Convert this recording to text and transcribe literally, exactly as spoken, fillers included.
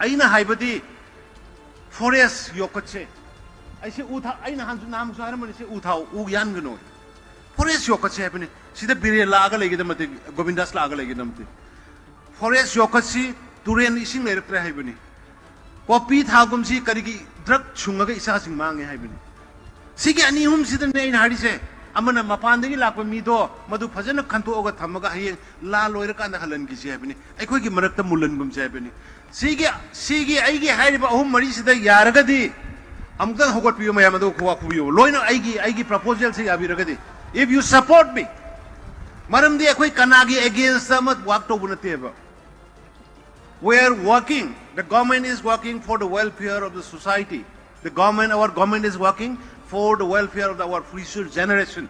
ꯑꯩꯅ ꯍꯥꯏꯕꯗꯤ ꯐꯣꯔꯦꯁ ꯌꯣꯛꯈꯠꯁꯦ꯫ ꯑꯩꯁꯦ ꯎ ꯊꯥ ꯑꯩꯅ ꯍꯥꯟꯁꯨ ꯅꯍꯥꯟꯁꯨ ꯍꯥꯏꯔꯝꯕꯅꯤ, ꯁꯤ ꯎ ꯊꯥꯎ, ꯎ ꯌꯥꯟꯒꯅꯨ꯫ ꯐꯣꯔꯦꯁ ꯌꯣꯛꯈꯠꯁꯦ ꯍꯥꯏꯕꯅꯤ꯫ ꯁꯤꯗ ꯕꯤꯔꯦꯟ ꯂꯥꯛꯑꯒ ꯂꯩꯒꯗꯕ ꯅꯠꯇꯦ, ꯒꯣꯕꯤꯟꯗꯥꯁ ꯂꯥꯛꯑꯒ ꯂꯩꯒꯗꯕ ꯅꯠꯇꯦ꯫ ꯐꯣꯔꯦꯁ ꯌꯣꯛꯈꯠꯁꯤ, ꯇꯨꯔꯦꯟ ꯏꯁꯤꯡ ꯂꯩꯔꯛꯇ꯭ꯔꯦ ꯍꯥꯏꯕꯅꯤ꯫ ꯄꯣꯄꯤ ꯊꯥꯒꯨꯝꯁꯤ ꯀꯔꯤꯒꯤ ꯗ꯭ꯔꯒ ꯁꯨꯡꯉꯒ ꯏꯆꯥꯁꯤꯡ ꯃꯥꯡꯉꯦ ꯍꯥꯏꯕꯅꯤ꯫ ꯁꯤꯒꯤ ꯑꯅꯤ ꯑꯍꯨꯝꯁꯤꯗꯅꯦ ꯑꯩꯅ ꯍꯥꯏꯔꯤꯁꯦ꯫ ꯑꯃꯅ ꯃꯄꯥꯟꯗꯒꯤ ꯂꯥꯛꯄ ꯃꯤꯗꯣ ꯃꯗꯨ ꯐꯖꯅ ꯈꯟꯇꯣꯛꯑꯒ ꯊꯝꯃꯒ ꯍꯌꯦꯡ ꯂꯥ ꯂꯣꯏꯔꯀꯥꯟꯗ ꯍꯜꯍꯟꯈꯤꯁꯤ ꯍꯥꯏꯕꯅꯤ꯫ ꯑꯩꯈꯣꯏꯒꯤ ꯃꯔꯛꯇ ꯃꯨꯜꯍꯟꯒꯨꯝꯁꯤ ꯍꯥꯏꯕꯅꯤ꯫ ꯁꯤꯒꯤ ꯁꯤꯒꯤ ꯑꯩꯒꯤ ꯍꯥꯏꯔꯤꯕ ꯑꯍꯨꯝ ꯃꯔꯤꯁꯤꯗ ꯌꯥꯔꯒꯗꯤ ꯑꯃꯨꯛꯇꯪ ꯍꯧꯒꯠꯄꯤꯌꯨ ꯃꯌꯥꯝ, ꯑꯗꯨꯒ ꯈꯨꯋꯥ ꯈꯨꯕꯤꯌꯨ꯫ ꯂꯣꯏꯅ ꯑꯩꯒꯤ ꯑꯩꯒꯤ ꯄ꯭ꯔꯄꯣꯖꯦꯜꯁꯤ ꯌꯥꯕꯤꯔꯒꯗꯤ, if you support me, ꯃꯔꯝꯗꯤ ꯑꯩꯈꯣꯏ ꯀꯅꯥꯒꯤ ꯑꯦꯒꯦꯟꯁꯇ ꯑꯃ ꯋꯥꯛ ꯇꯧꯕ ꯅꯠꯇꯦꯕ꯫ We are working, the government is working for the welfare of the society. The government, our government is working for the welfare of our future generation.